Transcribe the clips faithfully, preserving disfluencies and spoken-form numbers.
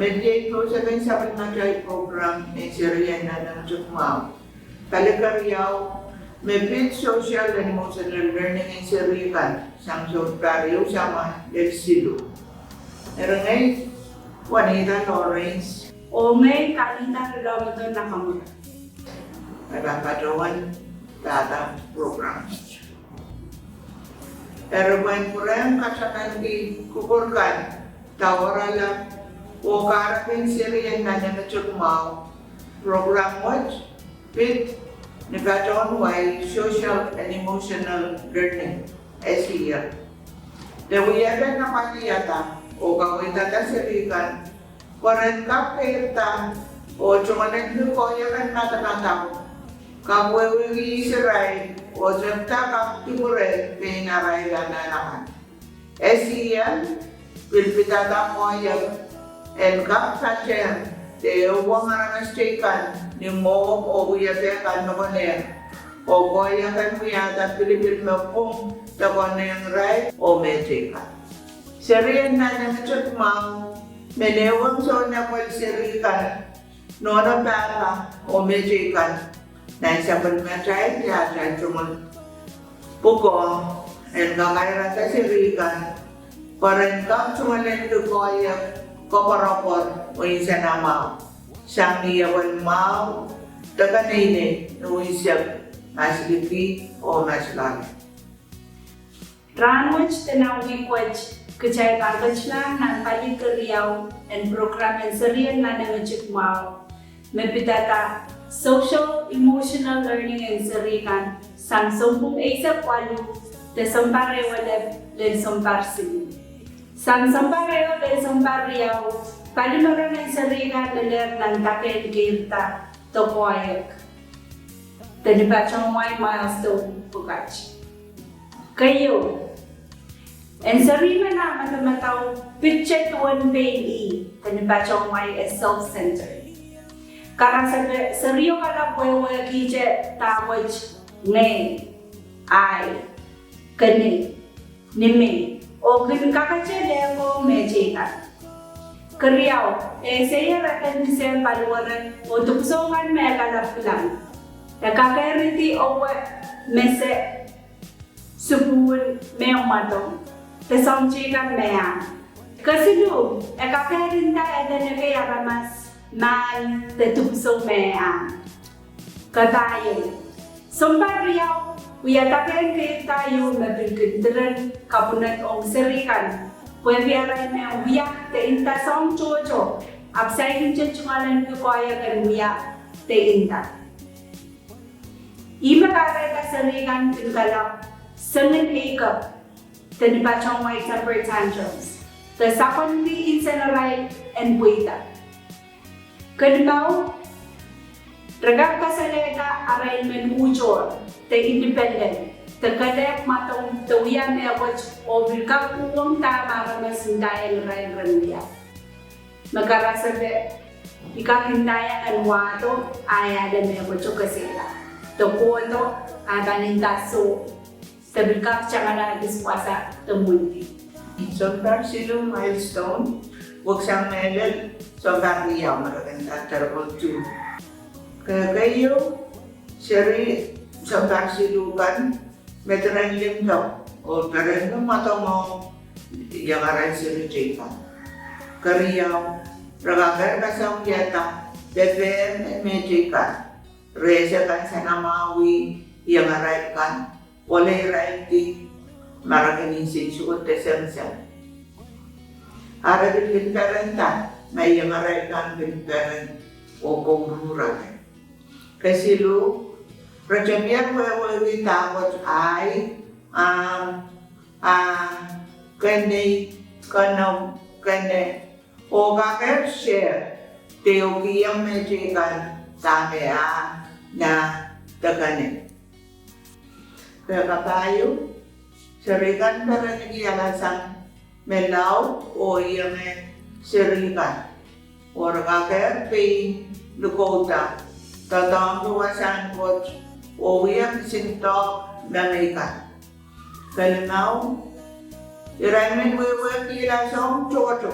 Mediate post akan sapwellimatail program en serien nan nengtuk mwahu. Pali keriau, me pid social and emotional learning en seri kan sang sounpar ehu samwa lel siluh. Eri ngehi Juanita Lawrence. Oh ngehi Kalita Rilomedo Nakamura. Eri patohwan dahda program. Eri pwehn pwurehng katamanki kupwur kan, daurala, oh kahrepen serien nan nengtuk mwahu. Program wet pid ni patohwan wai social and emotional learning, S E L. De wiepen apwalihada oh kaweidada seri kan pwe ren kak keirda oh tungoalenki koahiek en madamadau, kak wehwehki ihs irail, oh tepda kak dipwure pein arail anahn akan. S E L pil pidada koahiek en kak patehng de ehuong aramas teikan ni mwohmw oh wiepe kan me konehng, oh koahiek en wiahda pilipil me pwung de konehng irail oh me teikan. Serien nan nengtuk mwahu men ehuong sounapwel seri kan, nohno pahpa oh me teikan, nan sapwellimatail de atail tungoal pwukoa en kakairada seri kan pwe ren kak tungoalenki koahiek koapworopwor oh nsenamwahu sang ni apwal mwahu de keneinei ni unsek, masliki oh masloale. Rahnwet de nan wihk wet kitail pahn ketilahng nan pali keriau en program en serien nan nengtuk mwahu, me pidada social emotional learning en seri kan sang sounpwong eisek waluh de sounpar ehu lel sounpar siluh. Sang sounpar ehu lel sounpar riau, pali meren en seri kan lelehr nan dake en keirda de koahiek de ni patohwan wai milestone pwukat. Keieu, en seri men ah madamadau picture duwen pein ih de ni patohwan wai e self-centered. Karasepe, serio kalap wehwehkihte dahkot ngehi, ahi, kene, ni me, oh kin kakete lehkohng me teikan. Keriau, e eseier eden disem paliwere oh dipwisou kan me kalap kilang, e kakehridi owe, mese, sukuhl, me mwadong, de soahng teikan me ahng. Kesiluh, e kakehr nda eden ekei aramas, mahn, de dipwisou me ahng. Kepahieu, sounpar riau wia dake en keirda ieu me pil kin diren kapwunod ong seri kan pwehki arail men wia de nda soahng tohto, ahpw saikinte tungoalenki koahiek en wia de nda. Ih me kahrehda seri kan kin kalap sengin eikap de ni patohwan wai temper tantrums de sapwellime nsenarail en pweida. Kelimau, re kak kasalehda arail men uhtohr de independent de kelehpw mwadong de wia mehkot oh pil kak uhwong dahme aramas ndahieng irail ren wia. Me karasepe, I kak ndahieng en wahdo, a e ale mehkot kesehla de kohdo, a pahn nda soh, de pil kak tangalahng kis wasa de mwohndi. Sounpar siluh milestone, weksang mehlel sounpar riau me re kin nda terrible two. Keieu, seri sounpar siluh kan me diren limpoak oh peren me mwadong ong iangarail seri teikan. Keriau, re kakehr kasohng iada pepehm en me teikan, re ese kansenamwahwih iangarail kan, ole irail di, ma re kin nsensuwed de semsem, a re pil kin perenda ma iangarail kan pil peren oh kouruhrala. Kesiluh, re tepier wehwehki dahkot ahi, ahmw, ahng, kenei, kenou, kene, oh kakehr share de ehukiong me teikan dahme ahng, nah, de kene. Kakapahieu, seri kan perenki alasang me laud oh ienge seri kan, oh re kakehr pein likouda doadoahngki wasahn Koht oh wia kisin doahk mengei kan. Kelimau, irail men wehwehkihla soahng tohto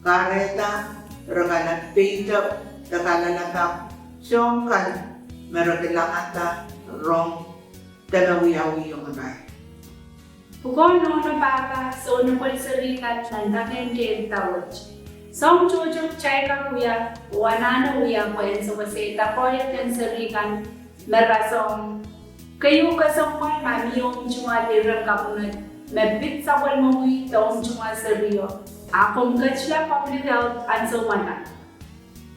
kahrehda re kalap peidek de kalelapak soahng kan me re kilangada rong de me wiawihong irail. Pwukoa nohno pahpa, sounapwel seri kan, nan dake en keirda wet, soahng tohto kitail kak wia oh anahne wia pwehn sewesehda koahiek en seri kan me rasehng keieu kesempwal ma mie omw tungoal iren kapwunod me pid sapwellimomwi de omw tungoal serio, a komw ketila public health ansou mwahu.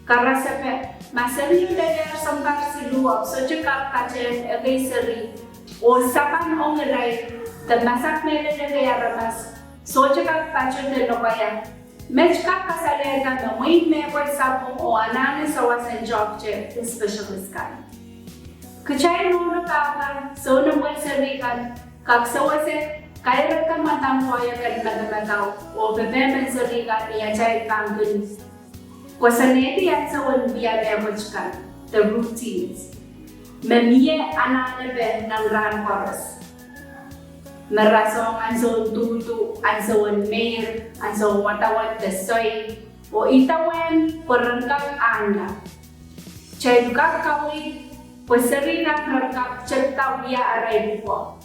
Karasepe, ma serio lelehr sounpar siluh ahpw sohte kak patehng ekei seri oh sapan ong irail de masak mehlel ekei aramas, sohte kak patohdo lokaia, met kak kasalehda me mwein mehkot sapwung oh anahne sawas en toahkte de specialist kan. Kitail nohno pahpa, sounapwel seri kan, kak sewese kairekda mwadang koahiek en madamadau oh pepehm en seri kan ni atail pahn kin koasoanehdi ansou en wia mehkot kan de routines me mie anahnepe nan rahn koaros, me rasehng ansoun duhdu, ansoun meir, ansoun wadawad de soai, oh idawehn pwe ren kak ahnla. Kitail kak kaweid pwe seri kan ren kak tepda wia arail pwukoa,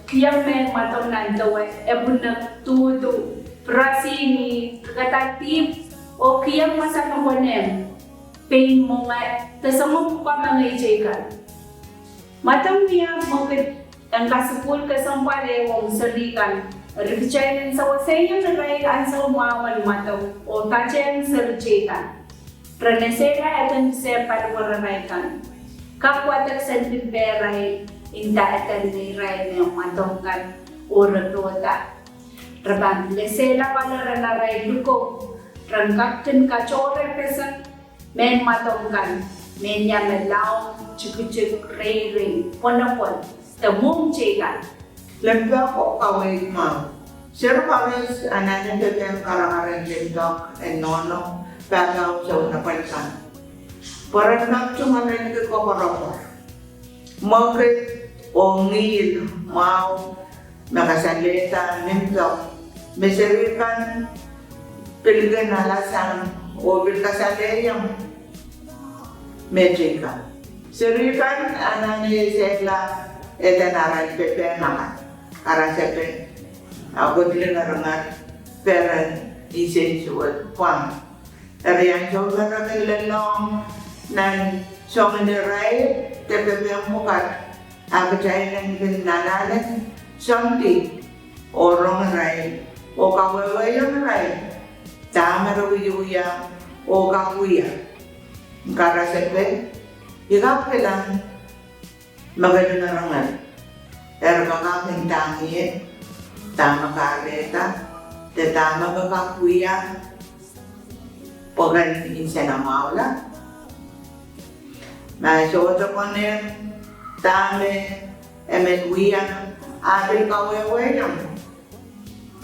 kihong mehn mwadong nan dewe, epwunek, duhdu, pirasini, rikada dihp, oh kihong wasa me konehng pein mwenge de soangen pwukoa mengei teikan. Mwadong wia mwekid en kasukuhl kesempwal ehu ong seri kan, eri kitail en seweseiong irail ansou mwahu en mwadong oh patehng seri teikan. Ren esehla eden sehpw paliwararail kan, kak wadek sendin pehrail, nda eden me irail me mwadong kan oh re kohda, re pahn esehla paliwararail likou, ren kak kin katohrepeseng mehn mwadong kan, mehn ia me laud, tikitik, reirei, pwonopwon, de mwohmw teikan. Limpoak oh kaweid mwahu. Seri koaros anahne pepehm karakar en limpoak en nohno pahpa oh sounapwel kan, pwe ren kak tungoal ahneki koapworopwor, mwekid oh ngihl mwahu me kasalehda limpoak, me seri kan pil kin alasang oh pil kasalehiong me teikan. Seri kan anahne esehla eden arail pepehm akan. Karasepe, a ketiket limpoak kan, peren, nsensuwed, pwang. Eri ansou me re kin lelohng nan soangen irair de pepehm pwukat, a kitail en kin anahne soandi oh rong irail oh kawehwehiong irail dahme re wiewia oh kak wia. Karasepe, I kak kilang me ketiket limpoak kan, eri kak kin ndahng ie dahme kahrehda de dahme ke kak wia pwe ken nsenamwahula. Ma sohte konehng dahme e men wia, a pil kawehwehiong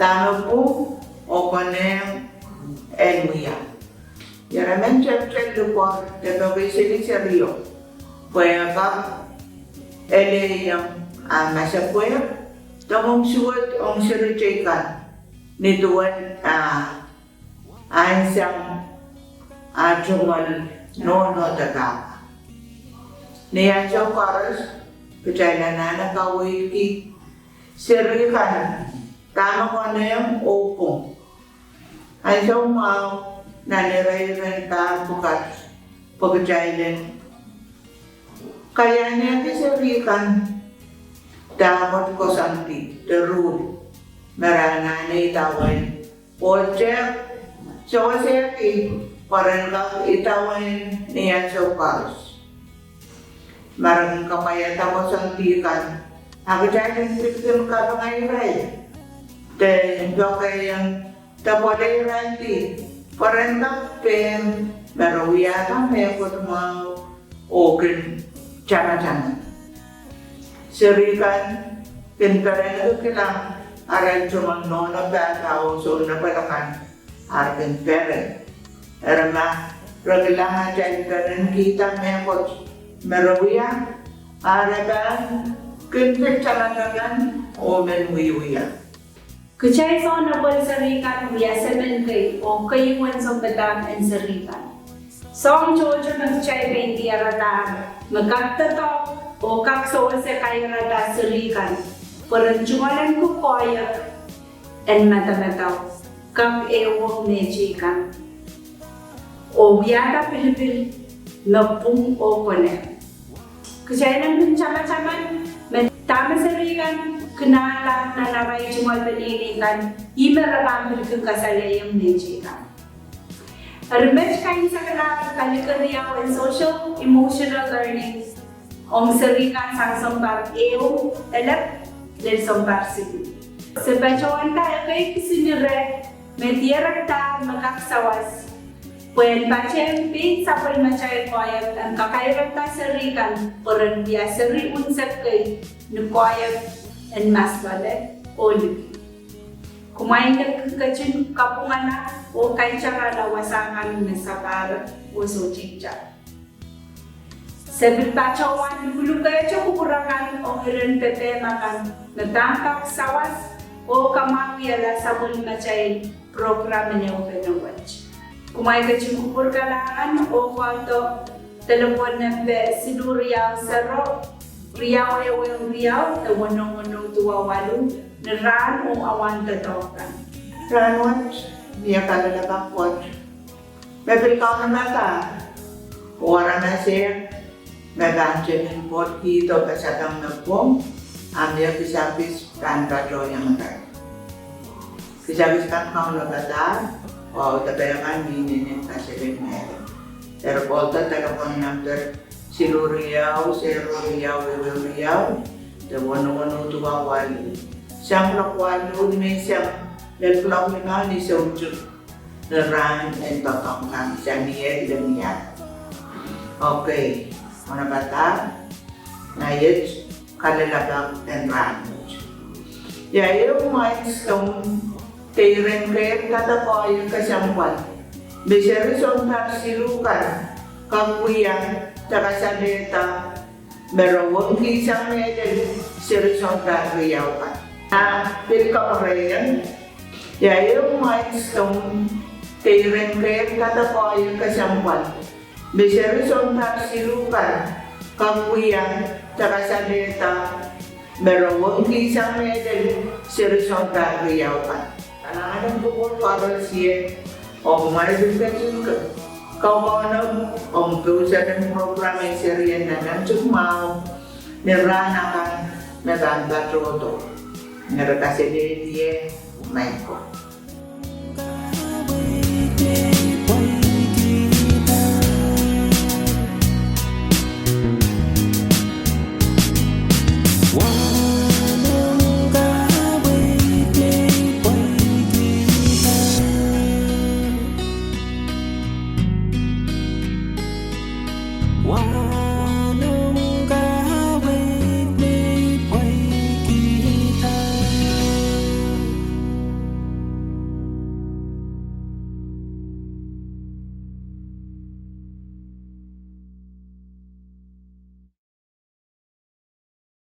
dahme pwung oh konehng en wia. Ira men tepte lipwoar de peki sili serio, pwe e kak elehiong a masepwehk de mwomw suwed ong seri teikan, ni duwen a ansou a tungoal nohno de pahpa. Ni ansou koaros kitail anahne kaweidki seri kan dahme konehng oh pwung. Ansou mwahu nan irairen pahr pwukat, pwe kitail en kaiahnehki seri kan dahkot koasoandi de ruhl me re anahne idawehn oh tehk sewesehki pwe ren kak idawehn ni ansou koaros. Ma re kin kapwaiada koasoandi kan, a kitail en pil kin kapinga irail de poakehiong de pwoale irail di pwe ren kak pehm me re wiahda mehkot mwahu oh kin tamataman. Seri kan kin perenki kilang arail tungoal nohno pahpa oh sounapwel akan, a re kin peren. Eri ma re kilang atail perenkihda mehkot me re wia, a re pahn kin pil tamataman oh men wiewia. Kitail soangen apwal seri kan wia semen kei oh keieu en sounpadahk en seri kan. Soahng tohto me kitail pein diaradahr me kak doadoahk oh kak sewese kaiarada seri kan pwe ren tungoalenki koahiek en madamadau, kak ehuong mehteikan, oh wiahda pilipil me pwung oh konehng. Kitail en kin tamataman me dahme seri kan kin ale nan arail tungoal peneinei kan, ih me re pahn pil kin kasalehiong mehteikan. Eri met kaimwisekala kalikeriau en social emotional learning ong seri kan sang sounpar ehu elep lel sounpar siluh. Se patohwanda ekei kisin ire me diarekdahr me kak sawas pwehn patehng pein sapwellimatail koahiek en kakaiarada seri kan pwe ren wia seri unsek kei ni koahiek en masloale oh liki. Kumwail en ketin kapwungala oh kaitarala wasa kan me sapahrek oh sohte ihte. Se pil patohwan lukelukehte kupwur akan ong iren pepehm akan me pahn kak sawas oh kamwahwihala sapwellimatail program en ehupene wet. Kumwail ketin kupwurkalahngan oh kohdo delepwohn nempe siluh riau sero, riau ehu ehu riau, de weneu weneu duwau waluh, ni rahn oh awan doadoahk kan. Rahnwet, mie kalelapak wet me pil kaunopada oh aramas ehu me pahn tepin pwotkihdo pasapeng me pwung, a mie kisakis pahn patohiong irail. Kisakis kan kaunopada, oh audepe kan me inenen kaselel mehlel. Eri kohdo delepwohn nempe siluh riau sero riau ehu ehu riau, de weneu weneu duwau waluh, sang loak waluh ni sang lel loak limau ni soutik ni rahn en doadoahk kan, sang ni ehu lemiat. Okay, kaunopada, naiet kalelapak en rahnwet. Ia ehu milestone de iren keirda de koahiek kesempwal me seri sounpar siluh kan kak wia de kasalehda me re wengkihsang mehlel seri sounpar riau kan? A pil kapwurehiong, ia ehu milestone de iren keirda de koahiek kesempwal me seri sounpar siluh kan kak wia de kasalehda me re wengkihsang mehlel seri sounpar riau kan? Kalahngan en kupwur koaros, oh kumwail ketin kaukaunop ong pousehn program en serien nan nantihmwahu ni rahn akan me pahn patohdo. Eri kaselehlie ie, maing ko.